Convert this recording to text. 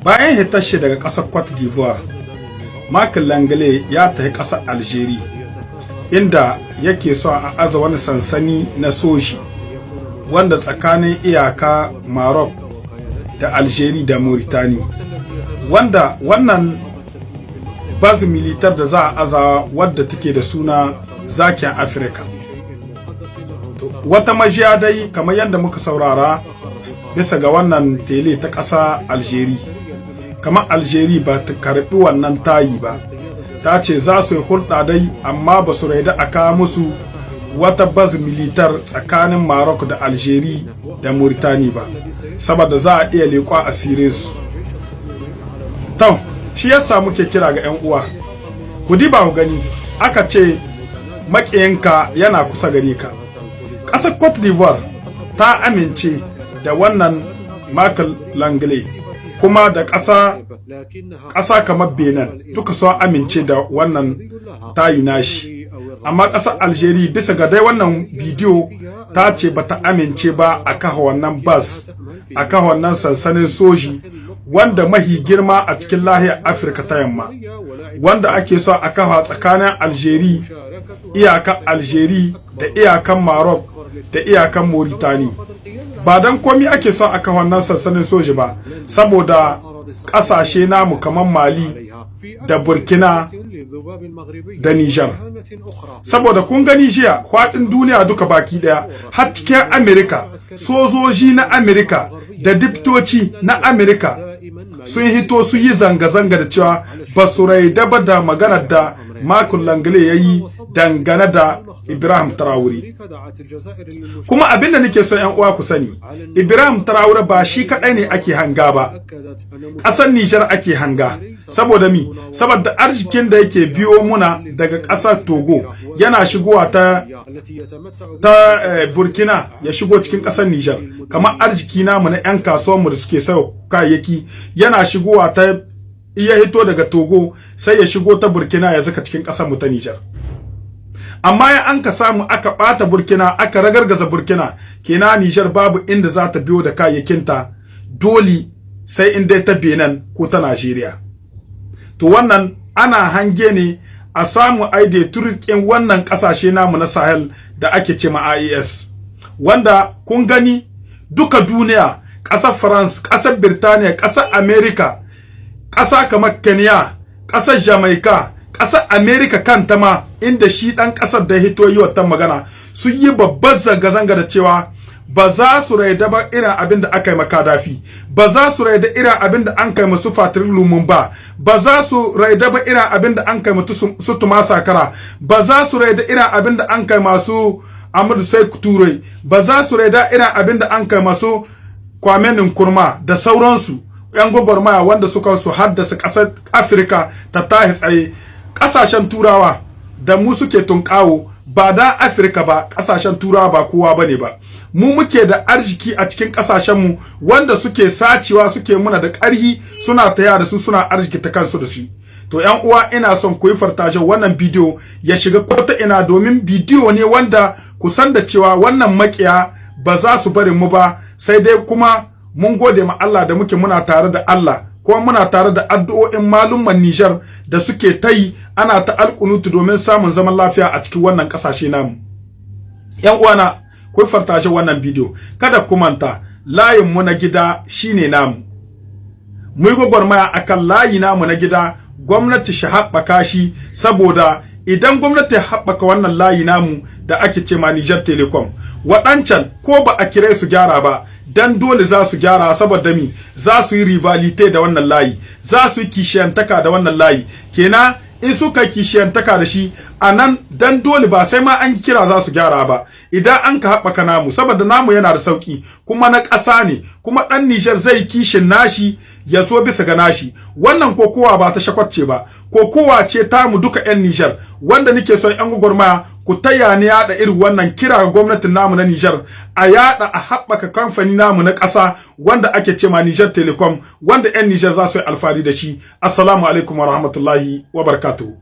Bayan hitar shi daga ƙasar Cote d'Ivoire, Marc Langley ya tafi ƙasar Algeria, inda yake son a aza wani sansani na soji wanda tsakanin iyaka Maroc da Algeria da Mauritania, wanda wannan base militaire da za a aza wadda take da suna Zakin Afirka. Wata majiya dai, kamar yadda muka saurara bisa ga wannan tele ta ƙasa Algeria, kamar Algeria ba ta karbi wannan tayi ba, ta ce za su yi hulɗa dai, amma ba su raida a kawo musu wata base militaire tsakanin Maroc da Algeria da Mauritania ba, saboda za a iya leƙo asirin su. To, shi yasa muke kira ga 'yan uwa, ku diba ku gani, aka ce maƙiyinka yana kusa gare ka. Ƙasar Cote d'Ivoire ta amince da wannan Michael Langley, kuma da ƙasa kamar Benin duka sun amince da wannan tayi nashi, amma ƙasar Algeria, bisa ga dai wannan bidiyo, ta ce bata amince ba a kafa wannan base, a kafa wannan sansanin soji wanda mahi girma a cikin lahiyar Afirka ta Yamma, wanda ake so a kafa tsakanin Algeria, iyakan Algeria da iyakan Maroc da iyakan Mauritania. Ba don komi ake so a kafa wannan sansanin soji ba, saboda ƙasashe namu kamar Mali da Burkina da Niger, saboda kun gani jiya faɗin duniya duka baki ɗaya, har cikin Amerika, sojoji na Amerika da diptoci na Amerika sun hito su yi zanga-zanga da cewa ba su raida ba da maganar da Michael Langley ya yi dangane da Ibrahim Traore. Kuma abin da nake son 'yan uwa ku sani, Ibrahim Traore ba shi kaɗai ne ake hanga ba, ƙasar Nijar ake hanga. Saboda mi? Saboda arzikin da yake biyo muna daga ƙasar Togo yana shigowa ta Burkina, ya shigo cikin ƙasar Nijar. Kamar arziki namu na 'yan kasuwanmu da suke sayo kayayyaki yana shigowa ta iya hito daga Togo, sai ya shigo ta Burkina ya zaka cikin ƙasar mu ta Nijar. Amma ya an ka samu aka ɓata Burkina, aka ragargaza Burkina, kenan Nijar babu inda za ta biyo da kayayyakinta, dole sai in dai ta Benin ko ta Najeriya. To, wannan ana hange ne a samu aide turkin wannan ƙasashe namu na Sahel da ake ce ma AES, wanda kun gani duka duniya, ƙasar France, ƙasar Birtaniya, ƙasar America, ƙasa kamar Kenya, ƙasar Jamaica, ƙasar America kanta ma, inda shi ɗan ƙasar da hito yi wata magana, sun yi babbar zanga-zanga da cewa ba za su raida ba irin abin da aka yi ma Kadafi, ba za su raida irin abin da an kai masu Patrice Lumumba, ba za su raida ba irin abin da an kai masu su Thomas Sankara, ba za su raida irin abin da an kai masu Ahmadu Sékou Touré, ba za su raida irin abin da an kai masu Kwame Nkrumah da sauransu, 'yan gwagwarmaya wanda suka su haddasa ƙasar Afirka ta tahi tsaye. Ƙasashen Turawa da mu suke tunƙawo, ba da Afirka ba, ƙasashen Turawa ba kowa bane ba. Mu muke da arziki a cikin ƙasashenmu wanda suke sacewa, suke muna da ƙarhi, suna taya da su, suna arziki ta kansu da su. To, yan uwa, ina son ku yi fartashin wannan bidiyo ya shiga kota ina, domin bidiyo ne wanda ku san da cewa wannan makiya ba za su bari mu ba. Sai dai kuma mun gode ma Allah da muke muna tare da Allah, kuma muna tare da addu'o'in malumman Nijar da suke ta yi, ana ta alkunutu domin samun zaman lafiya a cikin wannan kasashe namu. Yan uwana, ku fartashin wannan bidiyo, kada ku manta layin mu na gida shine namu. Mu yi gwagwarmaya akan layi namu na gida, gwamnati shi haɓaka shi, saboda idan gwamnati ya haɓaka wannan layi namu da ake ce ma Niger Telecom, waɗancan ko ba a kire su gyara ba, dan dole za su gyara. Saboda mi? Za su yi rivalité da wannan layi, za su yi kishiyantaka da wannan layi. Kenan in suka kishiyantaka da shi a nan, dan dole ba sai ma an kira za su gyara ba, idan an ka haɓaka namu, saboda namu yana da sauki kuma na ƙasa ne, kuma ɗan Nijar zai kishin nashi, ya zo bisa ga nashi. Wannan kokowa ba ta shakwacce ba, kokowa ce tamu duka 'yan Nijar, wanda nake son 'yan gwagwarmaya ku taya ni yaɗa irin wannan kira ga gwamnatin namu na Nijar, a yaɗa a haɓaka kamfani namu na ƙasa wanda ake ce ma Niger Telecom, wanda 'yan Nijar za su yi alfahari da shi. Assalamu alaikum wa rahmatullahi wa barakatuhu.